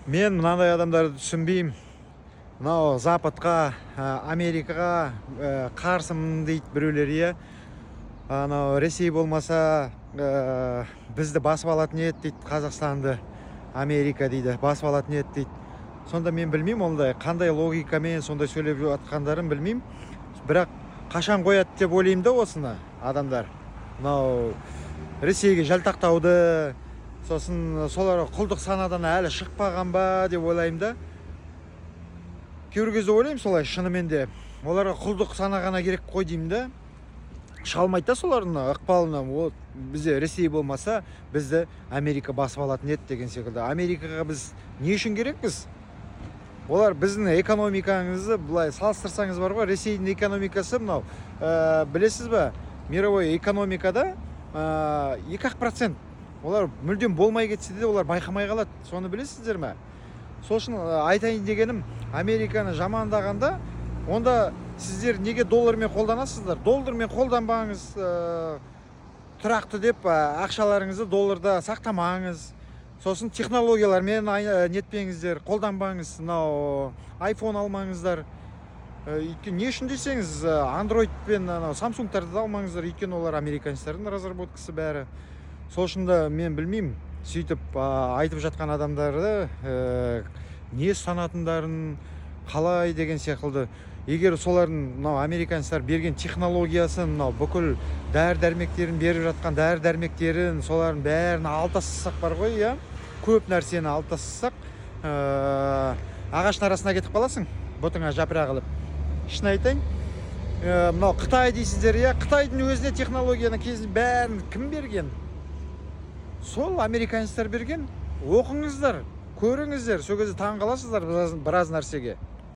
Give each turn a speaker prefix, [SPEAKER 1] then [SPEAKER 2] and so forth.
[SPEAKER 1] Мен мынандай адамдарды түсінбеймін. Мынау Западқа, Америкаға қарсымын дейді біреулер, иә. Анау Ресей болмаса, бізді басып алатын еді дейді, Қазақстанды Америка дейді, басып алатын еді дейді. Сонда мен білмеймін, ондай қандай логикамен сондай сөйлеп жатқандарын білмеймін. Бірақ қашан қояды деп ойлаймын да осыны адамдар. Мынау Ресейге жалтақтауды, сосын солар құлдық санадан әлі шықпаған ба деп ойлаймын да. Кейбір кезде ойлаймын солай, шынымен де оларға құлдық сана ғана керек қой деймін да. Шыға алмайды да солардың ықпалынан. Вот бізде Ресей болмаса, бізді Америка басып алатын еді деген секілді. Америкаға біз не үшін керекпіз? Олар біздің экономикаңызды былай салыстырсаңыз бар ғой, Ресейдің экономикасы мынау, білесіз ба, мировой экономикада 2-ақ процент. Олар мүлдем болмай кетсе де, олар байқамай қалады, соны білесіздер ме? Сол үшін айтайын дегенім, Американы жамандағанда, онда сіздер неге доллармен қолданасыздар? Доллармен қолданбаңыз, тұрақты деп ақшаларыңызды долларда сақтамаңыз. Сосын технологиялармен нетпеңіздер, қолданбаңыз. Мынау айфон алмаңыздар. Өйткені не үшін десеңіз, андроид пен анау самсунгтарды да алмаңыздар, өйткені олар американецтердің разработкасы бәрі. Сол үшін де мен білмеймін, сөйтіп айтып жатқан адамдарды не ұстанатындарын, қалай деген секілді. Егер солардың, мынау американецтер берген технологиясын, мынау бүкіл дәрі дәрмектерін беріп жатқан дәрі дәрмектерін, солардың бәрін алып тастасақ бар ғой, иә, көп нәрсені алып тастасақ, ағаштың арасына кетіп қаласың, бұтыңа жапырақ іліп. Шын айтайын, мынау Қытай дейсіздер, иә, Қытайдың өзіне технологияны кезінде бәрін кім берген? Сол американецтер берген. Оқыңыздар, көріңіздер, сол кезде таң қаласыздар біраз нәрсеге.